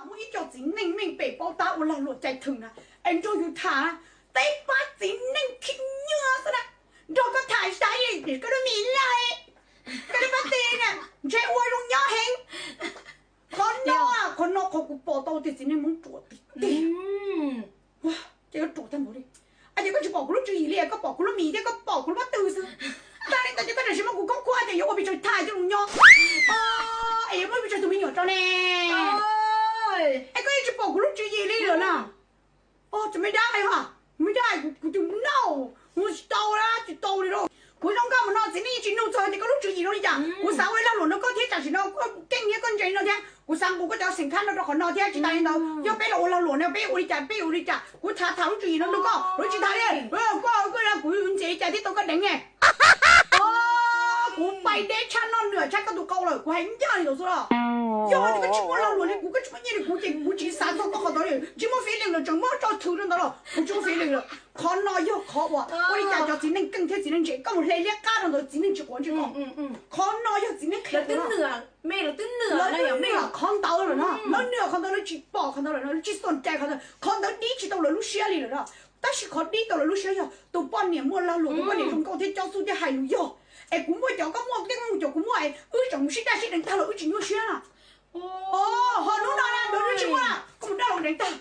Muaj ib co txiv neej meej pem paub tab ua lag luam cais theem na, es nrog yus tham na, peb pab txiv neej khib nyiab xwb na, nrog koj tham tsis tas li, koj lub mis laj, koj lub pab ti na, ntshe ua zoo nyob heev. Qhov no, qhov no qhov kuv pom tau tias txiv neej Hmoob ruam tiag tiag. Ces koj ruam tag npaum li, ces koj tsis pom kuv lub tswv yim li, koj pom kuv lub mis thiab koj pom kuv lub pob tw xwb. Tag li ntawd ces koj tam sim muab kuv khoob khuab ces yuav ua pes tsawg tham coj mus nyob, es yuav muab pes tsawg tus me nyuam rau ne. Es koj yeej tsis pom kuv lub tswv yim li lawm na. Tsis me dab hais, me dab hais kuv tus nau, mus tsis tau na, tsis tau li lauj. Kuv zoo nkauj mus no txiv neej yeej tsis nug txog tias koj lub tswv yim zoo li cas. Kuv xav ua lag luam nrog koj thiab tam sim no koj keej thiab koj ntse no thiab kuv xav nqus koj cov xeem khab no rau qhov no thiab tsis tas li ntawd yog peb los ua lag luam no peb ua li cas peb ua li cas kuv tham tham lub tswv yim no nrog koj los tsis tas li. Koj, koj, kuv ntxias li cas thiaj tau koj deev ne. Kuv pais deb tshaj noj nws tshaj koj tus qau lawm kuv hais ncaj li ntawd xwb los. Yog tias koj tsis muaj lag luam li kuv, koj tsis muaj nyiaj li kuv ces kuv tsis xav txog koj qhov ntawd li, tsis muaj feeling lawm, tseem muab tso thwm rau ntawd los kuv tsis muaj feeling lawm. Qhov no yog qhov uas ua li cas cov txiv neej keej thiab txiv neej ntse koj mus hle liab qab rau ntawd txiv neej tsis quav ntsej koj. Qhov no yog txiv neej qhia lawv twb nws, lawv twb nws qhov ntawd lawm no, lawv nws qhov ntawd lawv tsis pom qhov ntawd lawm no, lawv tsis xuam cai qhov ntawd, qhov ntawd dib tsis tau lawv lub siab li lawm no. Tab sis qhov dib tau lawv lub siab yog tus poj niam muaj lag luam, tus poj niam zoo nkauj thiab cob xub thiab hais lus yog, es kuv muaj cov koj muaj, koj muaj cov kuv muaj, wb tseem mus sib daj sib deev tag los wb tsis nyuaj siab na. Ho hnub no na, hnub no tsis muaj, koj mus dab los deev tag.